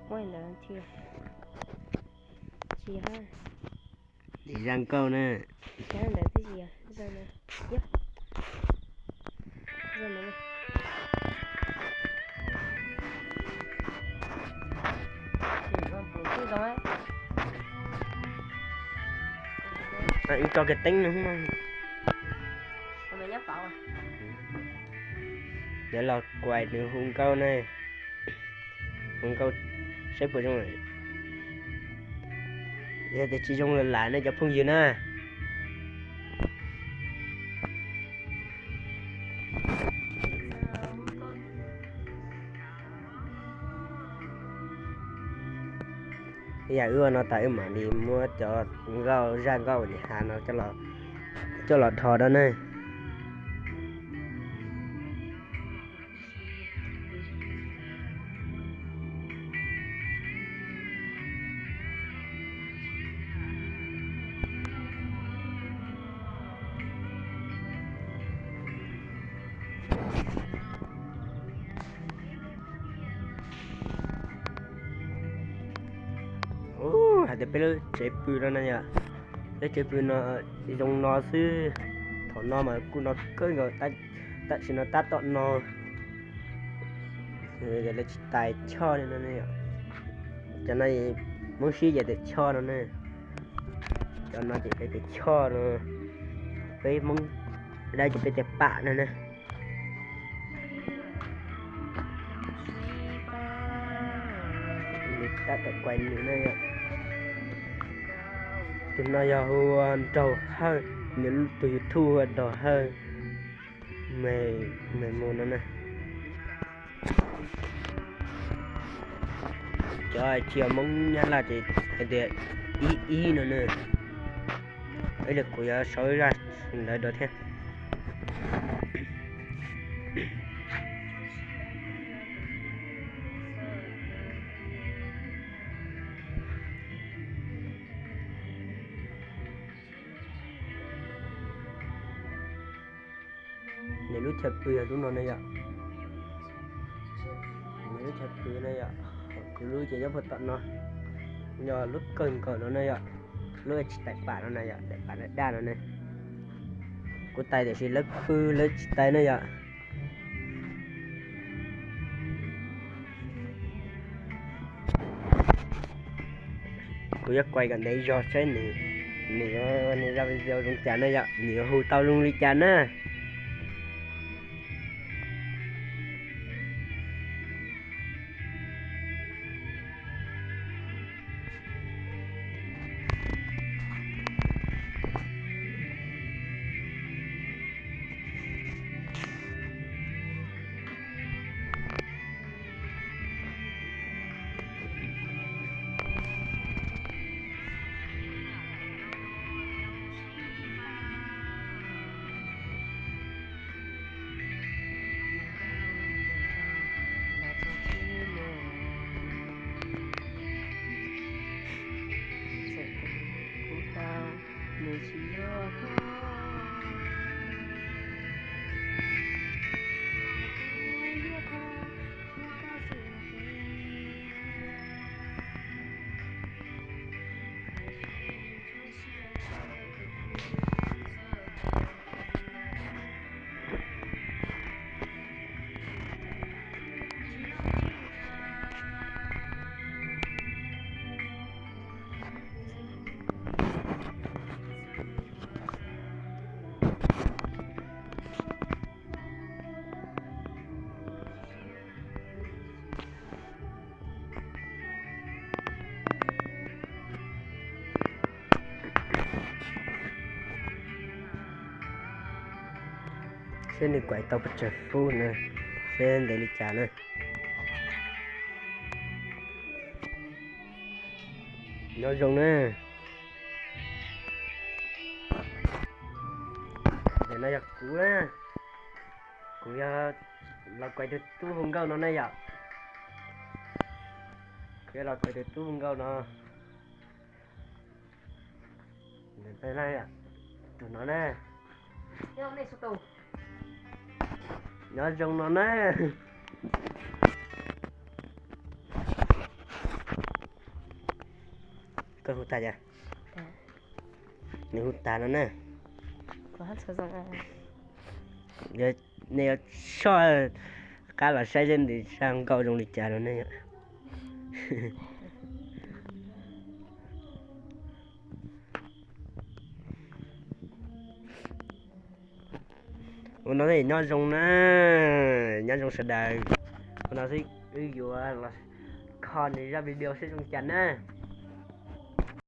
Muab ntawd thiaj tsis yog, zaj nkauj na. Zaj ntawd twb tsis yog, zaj ntawd yog, zaj ntawd. Tso kiag teeb no. Yog los kuais nws hu nkauj na. Hu nkauj saib puas zoo. Yog tias tsis zoo los lam nej cov phooj ywg na. Ib yam wb ua no tas wb mam li muab cov nkauj, zaj nkauj uas nws has no coj los dhos rau ne. Hais tias peb lub tsev pw no na yom, lub tsev pw no zoo no xwb. Thaum no mas kuj no kawg nkaus, tam sim no tab tom no, lawv tsis tais choj li no ne. Cov no Hmoob Sib ces tias choj no ne. Cov no ces peb tias choj no, peb Hmoob Dawb ces peb tias pam no ne. Tab tom kuais nws ne. Tus no yog hu ua Nraug Hawj, nws tus YouTube hu ua Nraug Hawj Mem Mus no ne. Cov tsis yog Hmoob Nyab Laj ces hais tias ib ib no ne. Ib li kuv yuav sau zaj ntawd rau thiab. Nws lub chaw pw yog lub no ne yom. Nws lub chaw pw ne yom. Kuv lub ces nyob puag tom no, yog lub kawg nkaus no ne yom. Lub tsis tais pam no na yom, tais pam daj daj no ne. Kuv tais tiam sis lawv pw lawv tsis tais ne yom. Kuv yuav kuais kom ntev zog saib nws, nws yuav, nws zaj video zoo cas na yom, nws yuav hu tau zoo li cas na. Seb nws kuais tau pes tsawg fub na, seb ntev li cas na. Nyob zoo na. Ntawm no yog kuv na. Kuv yog los kuais tus tub hu nkauj no ne yom. Kuv yog los kuais tus tub hu nkauj no. Tus no ne. Nyob zoo no na. Koj hu tag cas? Nws hu tag no na. Nej yuav soj qab los saib seb nws saj nkauj zoo li cas no ne. Ua no nyob zoo na, nyob zoo sawv daws. Ua no xwb wb yuav los kho nws zaj video seb zoo cas na.